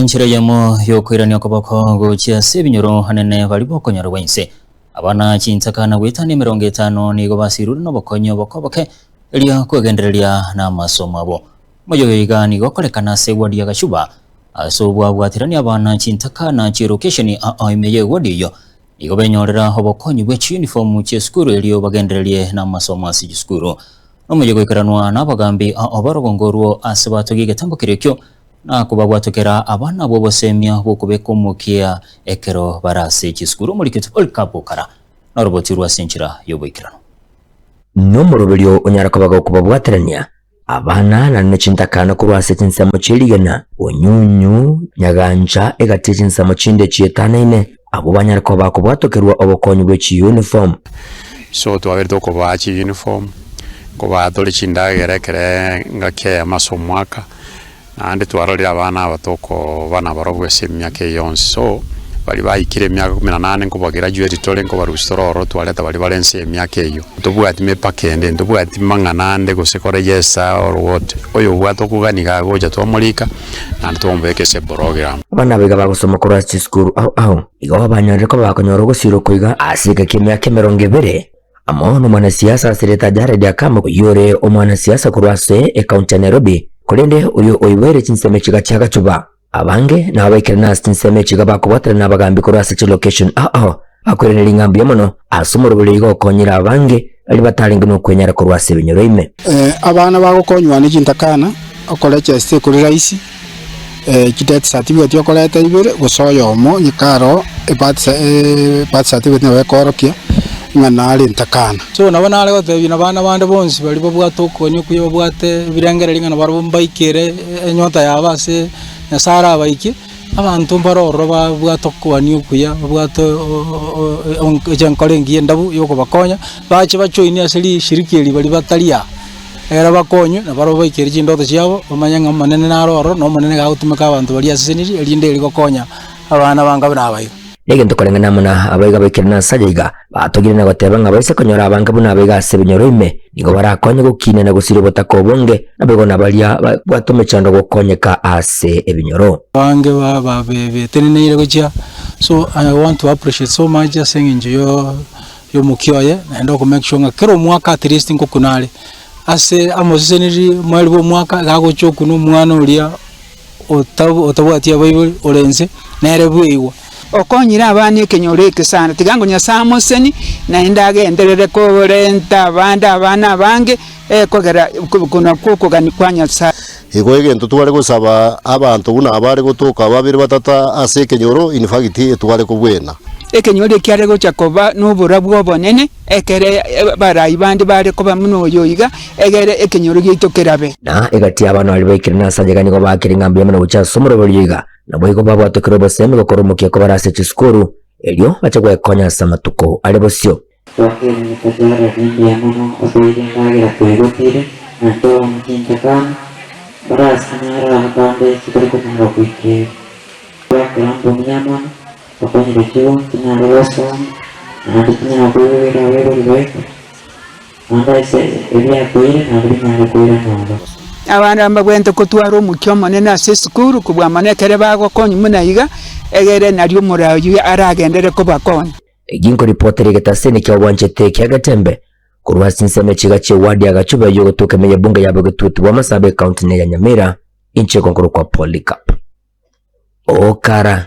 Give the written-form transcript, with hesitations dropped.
Nenchera eyemo y'okoirania okoboko gochia ase ebinyoro anene baria bokonyorwa inse. Abana chintaka na goetania emerongo etano nigo basirure nobokonyi oboke oboke erio kwegendereria namasomo abo. Omoyio oyo iga nigo okorekana ase eward ya Gachuba ase obwabwaterani abana chintaka na chirokesheni ao ime y'eward eyio nigo benyorera obokonyi bwe chiyunifomu chi'esukuru erio bagendererie namasomo ase chisukuru. Nomoyio goikeranwa nabagambi ao barogongo orwo ase batogia egetambo keria ekio na kobabwatokera abana b'obosemia bw'okobeka omokia ekero bare ase chisukuru. Omorikiti Polycarp Okara noroboti rwa ase enchera y'oboikeranu. Nomoroberio onyare koba gokobabwaterania abana naende ne chintakana korwa ase chinsemo chie rigena, onyunyu, nyagancha, egati ye chinsemo chinde chietanaine, abwo banyare koba bakobwatokerwa obokonyi bwe chiyuniform. So twaberete tokobaa chiuniform, nkobaa tore chindagera ekere engaki eyemo ase omwaka. Naende twarorire abana aba tokoba nabarobwo ase emiaka eye yonsi. So, baria baikire emiaka ikomi na nane nkobagraduate tore, nkobarusia tore ororo twareta baria bare nse y'emiaka eyio. Ntobwati mepaka ende, ntobwati mang'ana ande gose koregister or what. Oyo obwate okogania iga agocha twamorika, naende twamobeka ase eprogram. Abana aba iga bagosoma korwa ase chisukuru ao ao, igo banyorire koba bakonyora ogosira oko iga ase egeka ki'emiaka emerongo ebere. Amo nomwanasiasa Seneta Jared Akamo oyio ore omwanasiasa korwa ase ekaunti ya Nairobi, korende oyo oiboire chinsemo echiga chia Gachuba. Abange nabo baikerana ase chinsemo echiga bakobwaterana nabagambi korwa ase chilocation ao ao bakoiraneria ng'a mbuya mono ase omoroberi oiga okonyire abange baria batarenge nokwenyara korwa ase ebinyoro ime. Abana bagokonywa ne chintakana, okore chest ekore rahisi. Chideath certificate okoreta ibere gose oyomo onye karo ebirth birth certificate nabo ekoorokia ng'a nare ntakana. So nabo nare gotebia na abana bande bonsi baria babwate okogania okuya babwate ebirengererio ng'a nabarabwo mbaikere enyota yabo ase Nyasaye arabaikie, abanto mbare ororo babwate okogania okuya babwate enkoro engiya endabu ya okobakonya, bache bajoinie ase rishirika eri baria batari aa. Ekero bakonywe, na barabwo baikere chindoto chiabo, bamanye ng'a Omonene nare ororo, na Omonene nigo agotumeka abanto baria aseseniri, erinde erio gokonya abana bange buna aba iga. Negento koreng'ana amo na abaiga baikire ase aya iga, batogire na goteba ng'a baise konyora abange buna abaiga ase ebinyoro ime, nigo barakonye gokiina na gosiria obotaka obonge, naboigo nabaria babwate omechando gokonyeka ase ebinyoro. Abange ba beteneneire gochia, so I want to appreciate so much ase eng'encho yo. y'omokia oye, naende oko make sure ng'a kera omwaka at least ngokuna are, ase amoseseniri omoerio bwa omwaka iga agocha okuna omwana oria ota otabwati abaibori ore inse, nere bweigwa. Okonyire abana ekenyoro eke sana, tiga ngo Nyasae amoseni, naende agenderere korenta abande abana abange, ekogera okona kwa okogania kwa Nyasae. Igo egento tware gosaba abanto buna abare gotoka babere batato ase ekenyoro, in fact etware kobwena. Ekenyoro ekiare gocha koba noborabu obonene, ekere abarai bande bare koba buna oyo iga, egere ekenyoro giaito kerabe. Na egati y'abana baria baikire nase ayaiga nigo baakire ng'a mbuya mono gochia ase omoroberio iga, naboigo babwatokire obosemi gokora omokia kobare ase chisukuru, erio bache gwekonya ase amatuko are bosio. Twakererete Jared mbuya mono otoire endagera twaigotire, na twabana chintakana, mbarasi naro atambe chitari konyara goikeria. Twakora mbuya mono, twakonyire chibonti tinyara gosoma, naende tinyara koigwera abaibori baito, naende ase ebiakoire nabo binyare koirana ororo. Abana mbabwenerete kotwara omokia omonene ase esukuru kobua mono ekere bagokonywa buna iga, egere nario omorai oyio aragenderere kobakonya. Ginkoripotera egetaseni kia obwanchete kia Getembe korwa ase ensemo echiga chie ward ya Gachuba eyio egotoka ime y'ebunge ya Bogetutu bwa Masaaba ecounty ya Nyamira, inche nkorokwa Polycarp Okara.